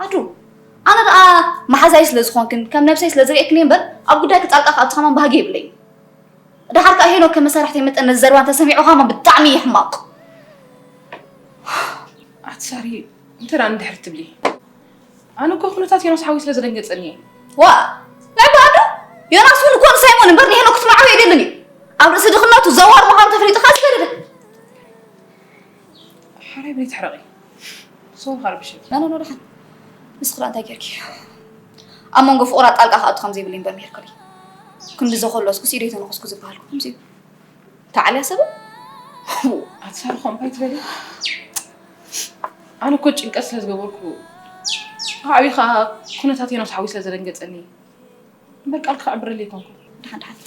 ኣዱ፣ ኣነ ደኣ መሓዛይ ስለ ዝኾንክን ከም ነብሰይ ስለ ዝርእክን እየ እምበር፣ ኣብ ጉዳይኪ ጣልቃ ክኣቱ ከማን ባህጊ የብለይን። ደሓር ከኣ ሄኖክ ከም መሳርሕተይ መጠን ነዚ ዘረባ እንተሰሚዑ ከማን ብጣዕሚ ይሕማቕ። ኣቲ ሳሪ፣ እንተ ደኣ ንድሕር ትብሊ፣ ኣነ እኮ ኩነታት ዮናስ ሓወይ ስለ ዘደንገጸኒ እየ። ዋ፣ ናይ ባዶ ዮናስ እውን እኮ ንሳይሞን እምበር ንሄኖክ ክትምርዓው ኣይደልን እዩ። ኣብ ርእሲ ድኽነቱ ዘዋር ምዃኑ ተፈሊጡ ከኣ ዝፈለደ። ሓራይ ብለይ ትሕረቒ። ሶሪ ከኣ ረቢሸኪ። ኖ ኖ ኖ፣ ደሓን። ንስኺ ደኣ እንታይ ጌርኪ? ኣብ መንጎ ፍቑራት ጣልቃ ክኣቱ ከም ዘይብለይ እምበር ምሂርክለይ። ክንዲ ዘኸለስኩስ ኢደይ ተነኸስኩ ዝበሃል ከምዚ እዩ። ተዓልያ ሰብ? ኣቲ ሳሪ፣ ከምኡ እንታይ ትበሊ? ኣነ እኮ ጭንቀት ስለ ዝገበርኩ፣ ካብኡ ከኣ ኩነታት ዮናስ ሓወይ ስለ ዘደንገጸኒ እምበር ቃል ክዕብረለይ ኣይኮንኩን። ደሓን ደሓን።